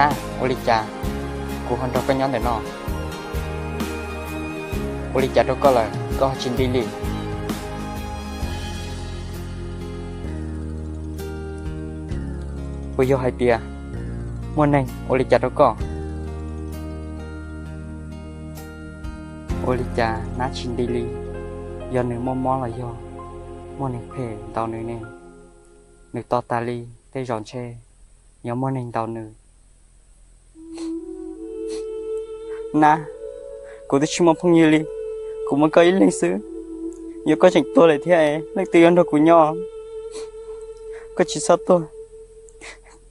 Ab, ua li cas kuv ho nrog koj nyob ntawm no? Ua li cas rau koj lawm koj ho tsis nti li? Puas yog hais tias muaj neeg ua li cas rau koj? Ua li cas nab tsis nti li? Yog nws muaj mob los yog muaj neeg phem ntaus nws ne? Nws to tas li, tej zaum ntshe yuav muaj neeg ntaus nws. Nab, kuv twb tsis muaj phooj ywg li, kuv muaj koj ib leeg xwb. Yog koj tseem tuag lawm thiab es leej twg yuav nrog kuv nyob? Koj tsis txhob tuag,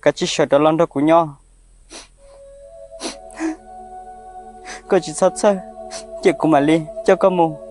kav tsij sawv rov los nrog kuv nyob. Koj tsis txhob txhawj, cia kuv mam li coj koj mus.